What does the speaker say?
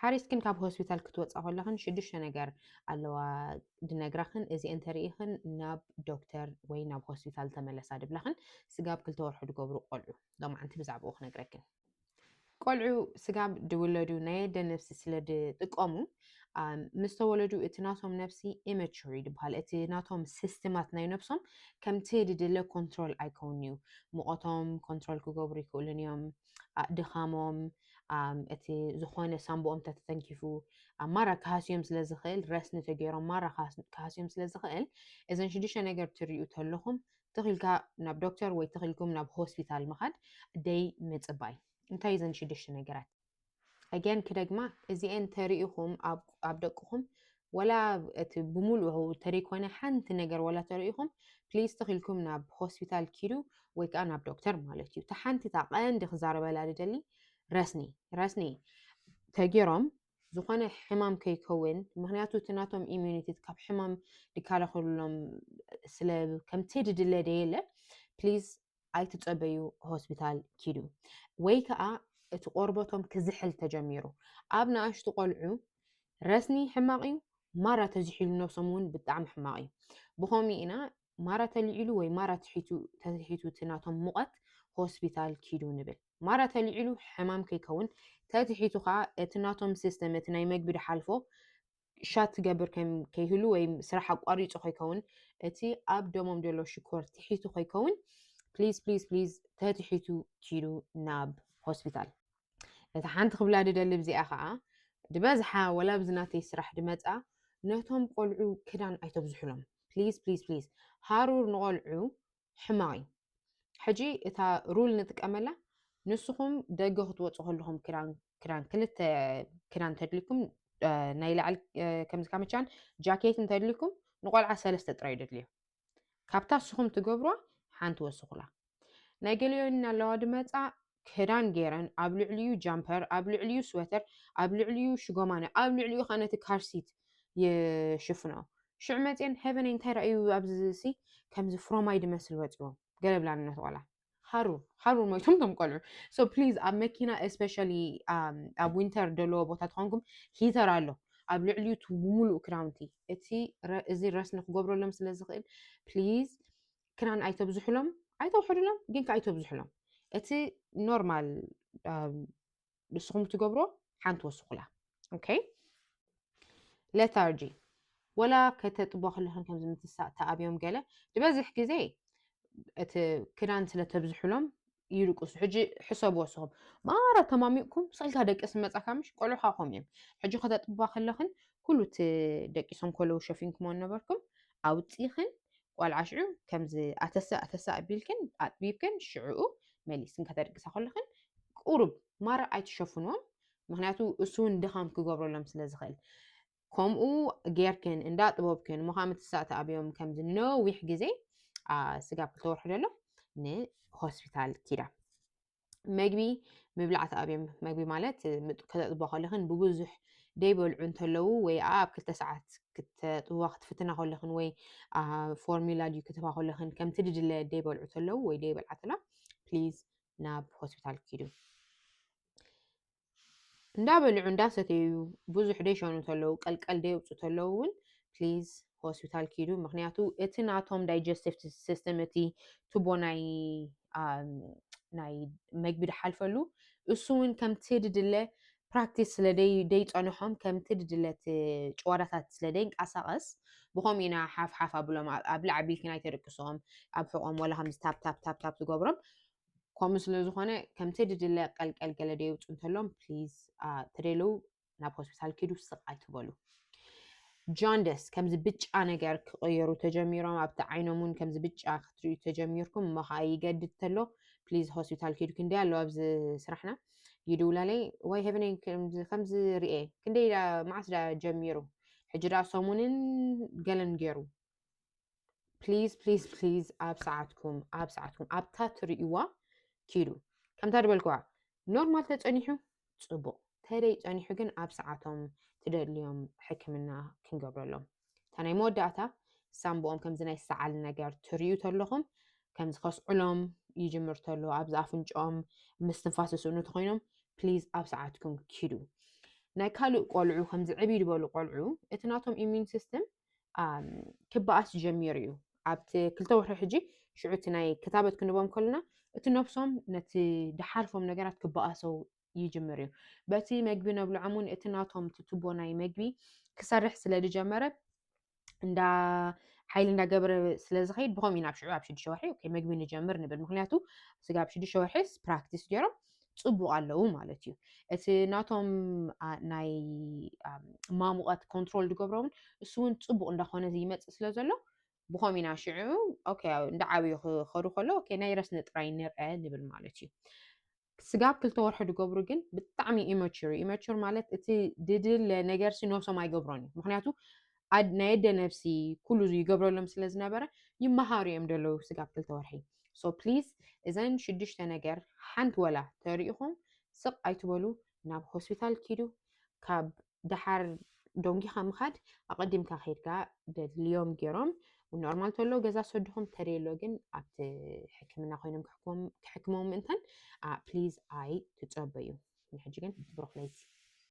ሓሪስክን ካብ ሆስፒታል ክትወፃ ከለኽን ሽዱሽተ ነገር ኣለዋ ድነግራኽን። እዚ እንተርኢኽን ናብ ዶክተር ወይ ናብ ሆስፒታል ተመለሳ ድብላኽን። ስጋብ ክልተ ወርሒ ድገብሩ ቆልዑ፣ ሎማዓንቲ ብዛዕባኡ ክነግረክን። ቆልዑ ስጋብ ድውለዱ ናይ ኣደ ነፍሲ ስለ ድጥቀሙ፣ ምስ ተወለዱ እቲ ናቶም ነፍሲ ኢመቹር ይድበሃል። እቲ ናቶም ሲስተማት ናይ ነብሶም ከምቲ ድድለ ኮንትሮል ኣይከውን እዩ። ሙቐቶም ኮንትሮል ክገብሩ ይክእሉን እዮም። ድኻሞም፣ እቲ ዝኾነ ሳምቦኦም ተተተንኪፉ፣ ማራ ክሃስዮም ስለ ዝኽእል፣ ረስኒ ተገይሮም ማራ ክሃስዮም ስለ ዝኽእል፣ እዘን ሽዱሽተ ነገር ትሪኡ ተለኹም ትኽልካ ናብ ዶክተር ወይ ትኽልኩም ናብ ሆስፒታል ምኻድ ደይ ምፅባይ። እንታይ እዘን ሽዱሽተ ነገራት? ኣገን ክደግማ፣ እዚኤን ተሪኢኹም ኣብ ደቅኹም፣ ወላ እቲ ብምሉኡ ተደይኮነ ሓንቲ ነገር ወላ ተሪኢኹም፣ ፕሊዝ ትኽልኩም ናብ ሆስፒታል ኪዱ ወይ ከዓ ናብ ዶክተር ማለት እዩ። እታ ሓንቲ እታ ቀንዲ ክዛረበላ ድደሊ ረስኒ ረስኒ ተጌሮም ዝኾነ ሕማም ከይከውን፣ ምክንያቱ እቲ ናቶም ኢሚዩኒቲ ካብ ሕማም ድከላኸሉሎም ስለ ከምቲ ድድለ ደየለ፣ ፕሊዝ ኣይትጸበዩ፣ ሆስፒታል ኪዱ። ወይ ከዓ እቲ ቆርበቶም ክዝሕል ተጀሚሩ። ኣብ ንኣሽቱ ቆልዑ ረስኒ ሕማቕ እዩ፣ ማራ ተዝሒሉ ነብሶም እውን ብጣዕሚ ሕማቕ እዩ። ብኸምኡ ኢና ማራ ተልዒሉ ወይ ማራ ትሒቱ ተትሒቱ እቲ ናቶም ሙቐት ሆስፒታል ኪዱ ንብል። ማራ ተልዒሉ ሕማም ከይከውን፣ ተትሒቱ ከዓ እቲ ናቶም ሲስተም እቲ ናይ መግቢ ድሓልፎ ሻት ትገብር ከም ከይህሉ ወይ ስራሕ ኣቋሪፁ ከይከውን፣ እቲ ኣብ ደሞም ዘሎ ሽኮር ትሒቱ ከይከውን፣ ፕሊዝ ፕሊዝ ፕሊዝ ተትሒቱ ኪዱ ናብ ሆስፒታል። እቲ ሓንቲ ክብላ ድደሊ ብዚኣ ከዓ፣ ድበዝሓ ወላ ብዚ ናተይ ስራሕ ድመፃ ነቶም ቆልዑ ክዳን ኣይተብዝሑሎም። ፕሊዝ ፕሊዝ ፕሊዝ፣ ሃሩር ንቆልዑ ሕማቕ እዩ። ሕጂ እታ ሩል ንጥቀመላ፣ ንስኹም ደገ ክትወፁ ከለኹም ክዳን ክዳን ክልተ ክዳን እንተድልኩም፣ ናይ ላዕሊ ከምዚ ካምቻን ጃኬት እንተድልኩም፣ ንቆልዓ ሰለስተ ጥራይ ደድልዮ። ካብታ ንስኹም ትገብርዋ ሓንቲ ወስኹላ። ናይ ገሊኦን ኣለዋ ድመፃ ክዳን ገይረን ኣብ ልዕሊኡ ጃምፐር፣ ኣብ ልዕሊኡ ስወተር፣ ኣብ ልዕሊኡ ሽጎማነ፣ ኣብ ልዕሊኡ ከዓ ነቲ ካርሲት ይሽፍኖ። ሽዑ መፅየን ሄቨነይ እንታይ ረኣዩ ኣብዚ ሲ ከምዚ ፍሮማይ ድመስል ወፂዎም ገለ ብላኒ ነቲ ቆልዓ። ሃሩ ሃሩ ሞይቶም ቶም ቆልዑ። So please ኣብ መኪና especially ኣብ ዊንተር ደለዎ ቦታ ተኾንኩም ሂተር ኣሎ ኣብ ልዕሊኡ እቲ ብምሉእ ክዳውንቲ እቲ እዚ ረስኒ ክገብረሎም ስለ ዝኽእል ፕሊዝ ክዳን ኣይተብዝሑሎም፣ ኣይተውሕዱሎም ግን ኣይተብዝሑሎም። እቲ ኖርማል ንስኹም ትገብሮ ሓንቲ ወስኹላ። ኦኬ። ሌታርጂ ወላ ከተጥቦ ከለኽን ከምዚ ምትሳእ ተኣብዮም ገለ ዝበዝሕ ግዜ እቲ ክዳን ስለ ተብዝሑሎም ይድቅሱ። ሕጂ ሕሰብዎ ንስኹም ማራ ተማሚቕኩም ስቕልካ ደቂ ስመጻካ ምሽ ቆልዑ ካኹም እዮም። ሕጂ ከተጥባ ከለኽን ኩሉ እቲ ደቂሶም ከለዉ ሸፊንኩሞ ነበርኩም ኣውፂኽን ቆልዓ ሽዑ ከምዚ ኣተሳ ኣተሳ ኣቢልክን ኣጥቢብክን ሽዕኡ መሊስን ከተደቅሳ ከለኽን ቁሩብ ማራ ኣይትሸፍንዎም። ምክንያቱ እሱ እውን ድኻም ክገብረሎም ስለ ዝኽእል ከምኡ ጌርክን እንዳ ጥበብክን ምዃም ትሳእቲ ኣብዮም ከምዚ ነዊሕ ግዜ ስጋብ ክልተ ወርሒ ደሎ ንሆስፒታል ኪዳ መግቢ ምብላዕ ተኣብዮም። መግቢ ማለት ከተጥቦ ከለኽን ብብዙሕ ደይበልዑ እንተለዉ ወይ ኣብ ክልተ ሰዓት ክተጥዋ ክትፍትና ከለኽን ወይ ፎርሚላ ድዩ ክትባ ከለኽን ከምቲ ድድለ ደይበልዑ ተለዉ ወይ ደይበልዓ ተላ ፕሊዝ ናብ ሆስፒታል ኪዱ። እንዳበልዑ እንዳሰተዩ ብዙሕ ደይሸኑ ተለዉ ቀልቀል ደይውፁ ተለዉ እውን ፕሊዝ ሆስፒታል ኪዱ። ምክንያቱ እቲ ናቶም ዳይጀስቲቭ ሲስተም እቲ ቱቦ ናይ ናይ መግቢ ድሓልፈሉ እሱ እውን ከምቲ ድድለ ፕራክቲስ ስለ ደይፀንሖም ከምቲ ድድለ እቲ ጭዋዳታት ስለ ደይንቀሳቐስ ብኸምኡ ኢና ሓፍ ሓፍ ኣብሎም ኣብልዕ ኣቢልክን ኣይተደቅሶም ኣብ ሕቖም ወላ ከምዚ ታፕ ታፕ ታፕ ታፕ ትገብሮም ከምኡ ስለ ዝኾነ ከምቲ ድድለ ቀልቀል ገለ ደይውፁ እንተሎም ፕሊዝ ተደለው ናብ ሆስፒታል ኪዱ ስቕ ኣይትበሉ። ጃንደስ ከምዚ ብጫ ነገር ክቐየሩ ተጀሚሮም ኣብቲ ዓይኖም እውን ከምዚ ብጫ ክትርእዩ ተጀሚርኩም እሞ ከዓ ይገድድ ተሎ ፕሊዝ ሆስፒታል ኪዱ ክንደይ ኣለዋ ኣብዚ ስራሕና ይድውላለይ ወይ ሄቨነይ ከምዚ ርኤ ክንደይ መዓስ ዳ ጀሚሩ ሕጂ ዳ ሰሙንን ገለን ገይሩ ፕሊዝ ፕሊዝ ፕሊዝ ኣብ ሰዓትኩም ኣብ ሰዓትኩም ኣብታ ትርእይዋ ኪዱ ከምታ ድበልክዋ ኖርማል ተፀኒሑ ፅቡቕ ተደይ ፀኒሑ ግን ኣብ ሰዓቶም ትደልዮም ሕክምና ክንገብረሎም እታ ናይ መወዳእታ ሳምብኦም ከምዚ ናይ ሰዓል ነገር ትርእዩ ተለኹም ከምዚ ከስዕሎም ይጅምር ተሎ ኣብዚ ኣፍንጫኦም ምስትንፋስ ዝስእኑ ተኮይኖም ፕሊዝ ኣብ ሰዓትኩም ኪዱ ናይ ካልእ ቆልዑ ከምዚ ዕብይ ዝበሉ ቆልዑ እቲ ናቶም immune system ክበኣስ ጀሚሩ እዩ። ኣብቲ ክልተ ወርሒ ሕጂ ሽዑ እቲ ናይ ክታበት ክንቦም ከለና እቲ ነብሶም ነቲ ድሓልፎም ነገራት ክበኣሰው ይጅምር እዩ። በቲ መግቢ ነብልዖም እውን እቲ ናቶም እቲ ቱቦ ናይ መግቢ ክሰርሕ ስለ ዝጀመረ እንዳ ሓይሊ እንዳገበረ ስለ ዝኸይድ ብኸምኡ ኢና ኣብ ሽዑ ኣብ ሽዱሽተ ወርሒ okay መግቢ ንጀምር ንብል። ምክንያቱ ስጋ ኣብ ሽዱሽተ ወርሒስ ፕራክቲስ ገይሮም ፅቡቅ ኣለዉ ማለት እዩ። እቲ ናቶም ናይ ማሙቐት ኮንትሮል ዝገብሮምን እሱ እውን ፅቡቅ እንዳኾነ ይመፅእ ስለ ዘሎ ብኸምኡ ኢና ሽዑ okay እንዳ ዓብዩ ክኸዱ ከሎ okay ናይ ረስኒ ጥራይ ንርአ ንብል ማለት እዩ። ስጋብ ክልተ ወርሒ ዝገብሩ ግን ብጣዕሚ ኢመቹር ኢመቹር ማለት እቲ ድድለ ነገር ሲ ነብሶም ኣይገብሮን እዩ። ምክንያቱ ናይ ኣደ ነብሲ ኩሉ ይገብረሎም ስለ ዝነበረ ይመሃሩ እዮም ዘለዉ ስጋብ ክልተ ወርሒ። So please እዘን ሽዱሽተ ነገር ሓንቲ ወላ ተሪኢኹም ስቕ ኣይትበሉ፣ ናብ ሆስፒታል ኪዱ። ካብ ደሓር ደንጊኻ ምኻድ ኣቐዲምካ ከይድካ ደድልዮም ገይሮም ኖርማል ተሎ ገዛ ሰድኹም ተደሎ ግን ኣብቲ ሕክምና ኮይኖም ክሕክሞም ምእንታን please ኣይትፀበዩ። ንሕጂ ግን ብሩኽ ለይቲ።